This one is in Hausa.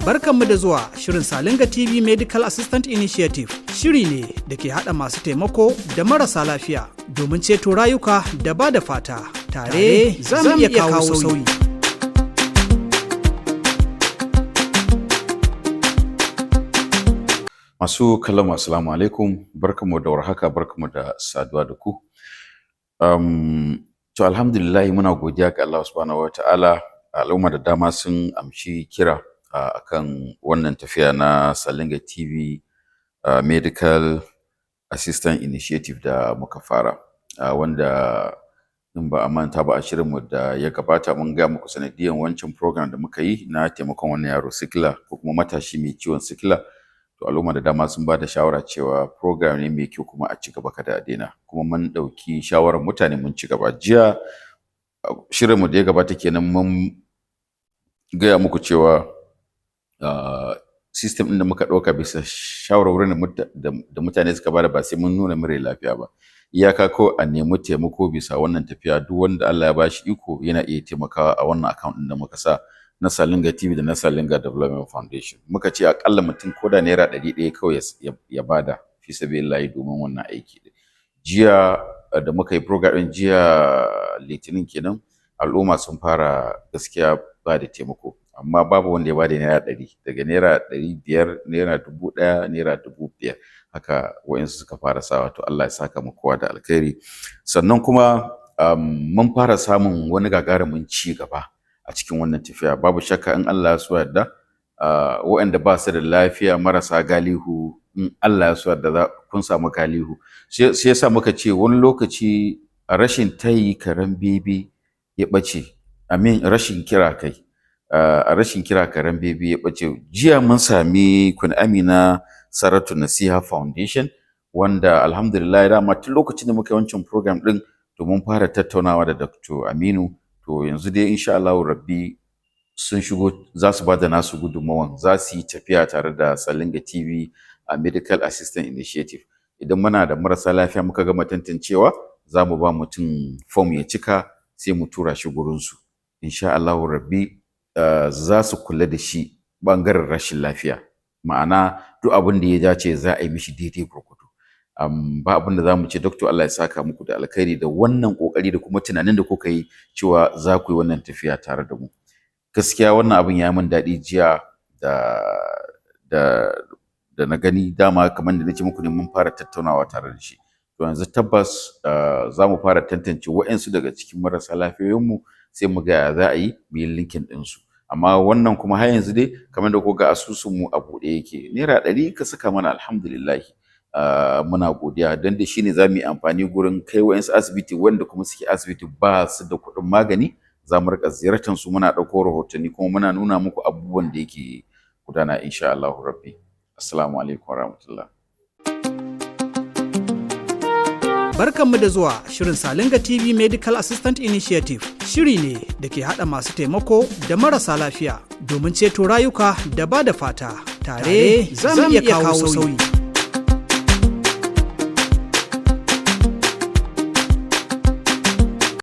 Barkanmu da zuwa shirin Salinga TV Medical Assistant Initiative. Shiri ne da ke haɗa masu taimako da marasa lafiya domin ceto rayuka da ba da fata. Tare za mu iya kawo sauyi. Masu kallon, assalamu alaikum, barkanmu da warhaka, barkanmu da saduwa da ku. To alhamdulillah, muna godiya ga Allah subhanahu wa ta'ala. Al'umma da dama sun amshi kira akan wannan tafiya na Salinga TV Medical Assistant Initiative da muka fara, wanda in ba a manta ba, a shirinmu da ya gabata mun gaya muku sanadiyan wancan program da muka yi na taimakon wannan yaro sikila, ko kuma matashi mai ciwon sikila. To al'umma da dama sun ba da shawara cewa program ne mai kyau kuma a ci gaba, kada a daina. Kuma mun ɗauki shawarar mutane, mun ci gaba. Jiya, shirinmu da ya gabata kenan, mun gaya muku cewa system ɗin da muka ɗauka bisa shawarwarin da mutane suka bada, ba sai mun nuna mara lafiya ba, iyaka ko a nemi taimako bisa wannan tafiya. Duk wanda Allah ya bashi iko yana iya taimakawa a wannan account ɗin da muka sa na Salinga TV da na Salinga Development Foundation. Muka ce akalla mutum ko da ₦100 kawai ya bada fi sabilillahi domin wannan aiki. Jiya da muka yi program ɗin, jiya Litinin kenan, al'umma sun fara gaskiya ba da taimako, amma babu wanda ya bada ₦100. Daga ₦500, ₦1,000, ₦5,000, haka wa'insu suka fara sawa. To Allah ya saka mu kowa da alkhairi. Sannan kuma mun fara samun wani gagarumin ci gaba a cikin wannan tafiya. Babu shakka, in Allah ya so yarda, waɗanda ba su da lafiya, marasa galihu, in Allah ya so yarda kun samu galihu. Sai yasa muka ce wani lokaci a rashin tayi karen bebe ya ɓace, amin, rashin kira kai, a rashin kira karen bebe ya ɓace. Jiya mun sami Queen Amina Saratu Nasiha Foundation, wanda alhamdulillah dama tun lokacin da muka yi wancan program ɗin, to mun fara tattaunawa da Dr. Aminu. To yanzu dai, insha Allahu rabbi, sun shigo, za su bada nasu gudunmawan, za su yi tafiya tare da Salinga TV a Medical Assistant Initiative. Idan muna da marasa lafiya, muka gama tantancewa, za mu ba mutum form ya cika, sai mu tura shi gurinsu. Insha Allahu rabbi za su kula da shi ɓangaren rashin lafiya, ma'ana duk abin da ya dace za a yi mishi daidai gwargwado. Ba abin da za mu ce, doctor, Allah ya saka muku da alkhairi da wannan ƙoƙari da kuma tunanin da kuka yi cewa za ku yi wannan tafiya tare da mu. Gaskiya wannan abin ya min daɗi jiya da na gani. Dama kamar da nace muku ne, mun fara tattaunawa tare da shi. To yanzu tabbas za mu fara tantance waɗansu daga cikin marasa lafiyoyinmu, sai mu ga ya za a yi mu yi linking ɗinsu. Amma wannan kuma har yanzu dai, kamar da kuka ga, asusunmu a buɗe yake. ₦100 ka saka mana, alhamdulillahi, muna godiya, don da shi ne za mu yi amfani gurin kai waɗansu asibiti. Wanda kuma suke asibiti ba su da kuɗin magani, za mu riƙa ziyartar su, muna ɗauko rahotanni, kuma muna nuna muku abubuwan da yake gudana, insha Allahu rabbi. Assalamu alaikum warahmatullah. Barkanmu da zuwa shirin Salinga TV Medical Assistant Initiative. Shiri ne da ke haɗa masu taimako da marasa lafiya domin ceto rayuka da ba da fata. Tare za mu iya kawo sauyi.